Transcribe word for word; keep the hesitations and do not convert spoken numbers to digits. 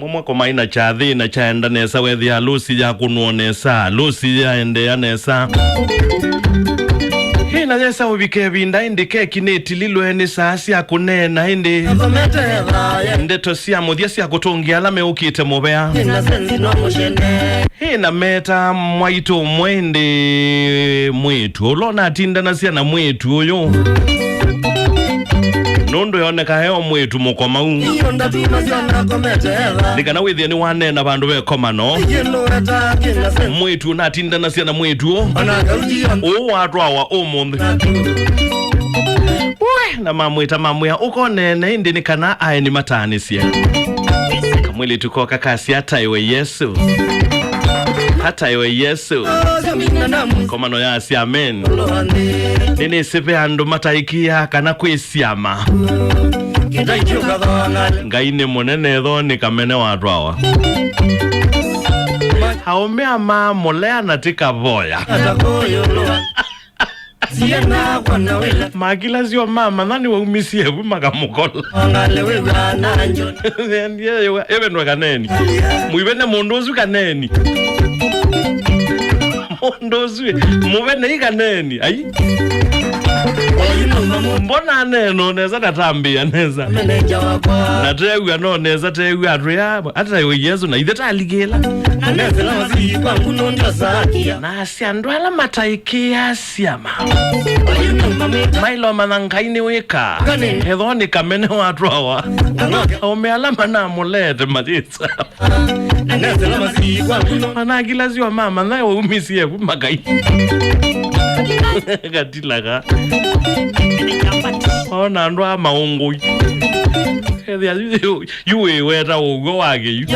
Ũmwe kũmaina kyathĩ na kyaenda nesa, wethĩa harusi yakũnwa nesa, harusi yaendeea nesa. Ĩ, na yesa ũvika ĩvinda, ĩndĩ keki nĩtililwe nĩ saa sya kũneena, ĩndĩ ndeto sya mũthya sya kũtũngĩa ala meũkĩte mũvea. Ĩ, na meta mwaitũ ũmwe, ĩndĩ mwĩĩtu ũla ũnatindanasya na mwĩĩtu ũyũ, nũndũ yoneka e o mwĩĩtu mũkomau. Nĩ kana wĩthĩe nĩwaneena vandũ ve komano. Mwĩĩtu ũnatindanasya na mwĩĩtu ũũ, ũũ watwawa ũmũnthĩ. We, na mamwĩta mamwĩa, ũkoneene ĩndĩ nĩ kana aeni mataanĩsye. Kamwĩlĩtu koka kasya, "Ataĩwe Yesũ. Ataĩwe Yesũ." Komano yasya, "Amen." Nĩnĩsĩ ve andũ mataĩkĩĩaa kana kwĩ syama. Ngai nĩ mũnene, ethĩwa nĩ kamene watwawa. Aũme amamũlea na ti kavoya. Makila syo mamanya nĩwaumisye vu makamũkola. Ĩvendwe kaneni. Mũivene mũndũ ũsu kaneni. Mũndũ ũsu, mũvenei kaneni. Ai. Mbona aneno nesa, tatambĩa nesa. Na tew'a no nesa, tew'a atwĩa, ata yo Yesũ na ithe talikĩla. Na asya andũ ala mataĩkĩĩaa syama. Mailomanya Ngai nĩwĩkaa. Ethĩwa nĩ kamene watwawa. Aũme ala manamũleete mayĩsa. Manakila syo mamanya waumisye vu makai. Katilaga. Ona andũ a maũngũi. Ethĩa yu, yu, yu wĩweta ũw'o wa kĩyu.